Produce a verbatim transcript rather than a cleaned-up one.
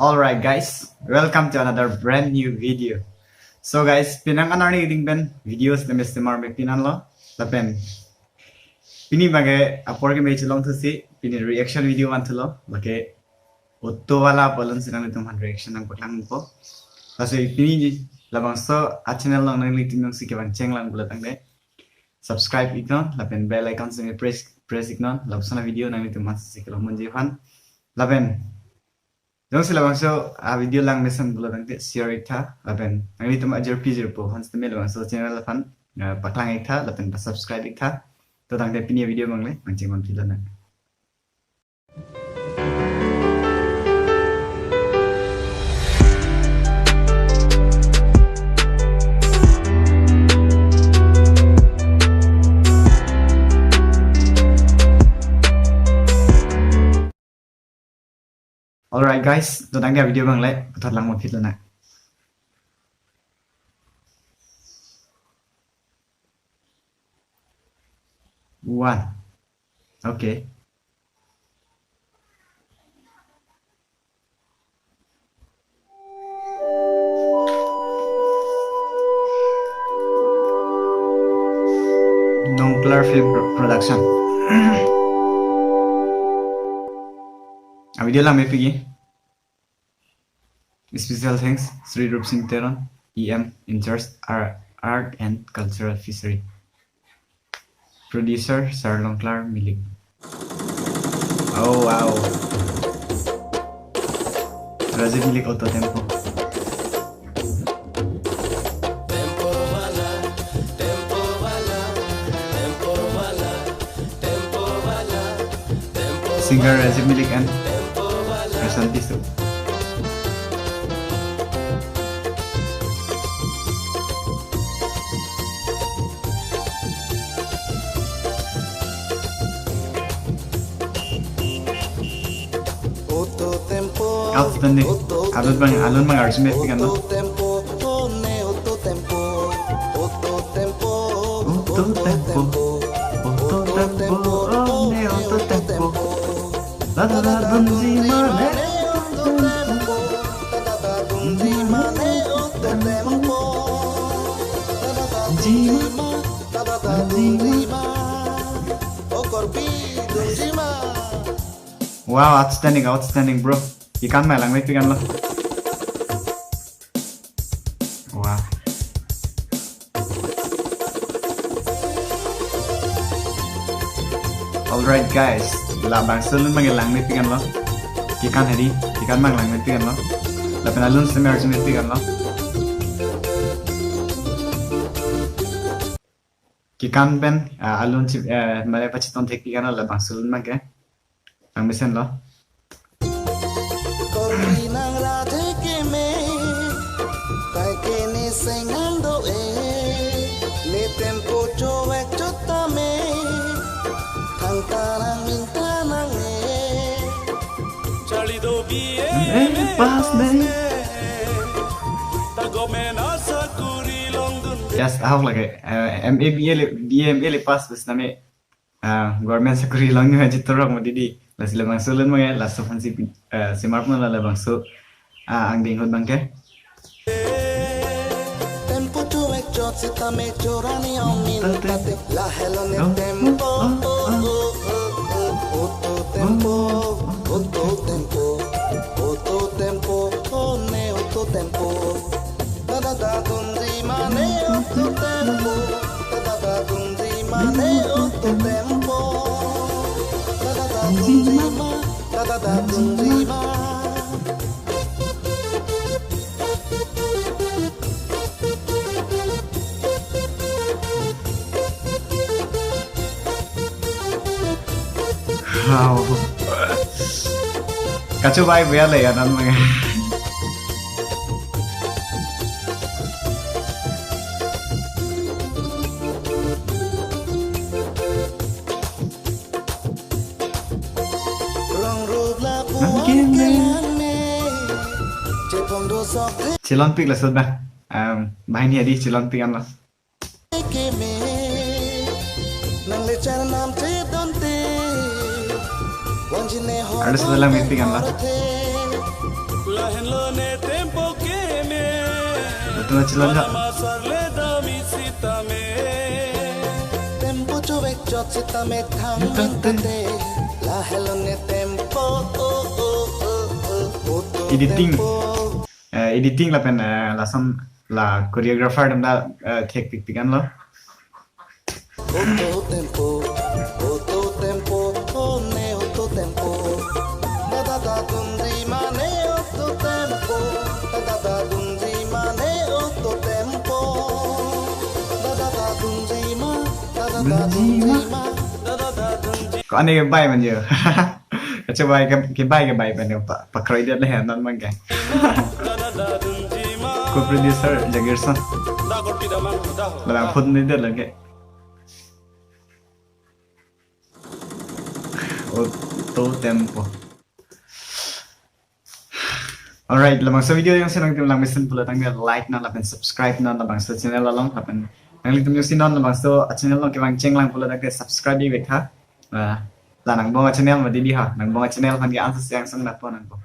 Alright guys, welcome to another brand new video. So guys, penang anarni ding pen video sitame sitame arme pinanlo. Lapen pini bangke apor keme chelongthusi, pini reaction video vanthulo. Lake auto wala apolon si nanglitum aphan reaction nangpaklangpo. Laso pini labangso a-channel along nanglitum jongsi kevang chenglang pulo tangte subscribe iknon, lapen bell icon sitame press, press iknon, lapuson a-video nanglitum aphan si kelong monji aphan. Lapen jongsi labangso a-video langmesen pulo tangte share iktha, lapen nanglitum ajirpi jirpo aphan sitame labangso channel aphan, eh, paklang iktha, lapen pa-subscribe iktha. To tangte pini a-video mangle, nangcheng manphi lonang. Alright guys, to tangte a-video mangle, puthot lang monphi lonang. One. Okay. Nongklar Film Pro-, Production. A-video langmepi ke. Special thanks, Sri Rupsing Teron, E M in charge, Ar-, Art and Cultural Fishery. Producer, Sir Longklar Milik. Oh, wow. Rajiv Milik Auto Tempo. Singer Rajiv Milik and Rasanti Su. Outstanding. Alun abang, alun abang arjume pikan lo. Auto tempo, auto tempo, oh ne auto tempo. La la la dun ji ma ne auto tempo. Ji ma, ji ma. Wow, outstanding, outstanding, bro. Kekan ma langmepi kan lo. Wow. Alright guys, labangso alun abang langmepi kan lo. Kekan hedi, kekan abang langmepi kan lo. Lapen alun sitame arjumepi kan lo. Kekan pen, ah, alun chip, eh, mane pachetong thekpi kan lo labangso alun abang ke. Nangmesen lo. Korbi nang rajai keme, kaike ne seng nang do-e, ne tempo chovek chot tame, thangta nang minta nang e. Charli do B A, M A pass ne. Ta government asakuri longdun. Yes, ahok lake, eh, M A, B A le, B A, M A le pass pu sitame, ah, government sakuri longdun aji torok mo didi. Lasi labangso alun abang ke, laso aphan si, eh, semar pon labangso, ah, angdeng ahut abang ke. Tempo chovek chot sitame chorani amin tate. Lahelo ne tempo, auto tempo, auto tempo, auto tempo, oh ne auto tempo. Da da da dun ji ma ne auto tempo. Da da da dun ji ma ne auto tempo. Da da da dun ji ma, da da da dun ji ma. Wow. Kachobai buya le anan manga. Rong rup lapu-an kelang me. Chepong do sok. Chelonpik laso abang. Um, banghini hedi chelonpik an lo. Keme. Nang le char nam chedonte. Wanji ne ho. Ada sebelah meeting an lo. Lahenlo ne tempo keme. Betul, chilon ya. Mama sarle dam isi tame. Tempo chovek chot sitame thang min tate. Lahenlo ne tempo, oh, oh, oh, oh, oh, to Editing. Tempo. Eh, editing lapen, eh, lason la choreographer atum ta, eh, thekpikpik anlo. Auto tempo, auto tempo, oh ne auto tempo. Da da da dum di ma ne auto tempo. Da da da dum di ma ne auto tempo. Da da da dum di ma, da da da dum di ma, da da da dum di. Ko ane kebai man jo. Kachebai ke, kebai kebai pen pa, pakroi det le non man ke. Co-producer Jagir Song. Labang phone ni det lagi. Auto tempo. Alright, labangso video jongsi nangtum langmesen pulo tangte like non lapen subscribe non labangso channel along lapen nanglitum jongsi non labangso channel along kevang chenglang pulo tangte subscribe-i vek tha. Ah, la nangbong channel mati di ha, nangbong channel aphan ke answer siang sang na po nangpo.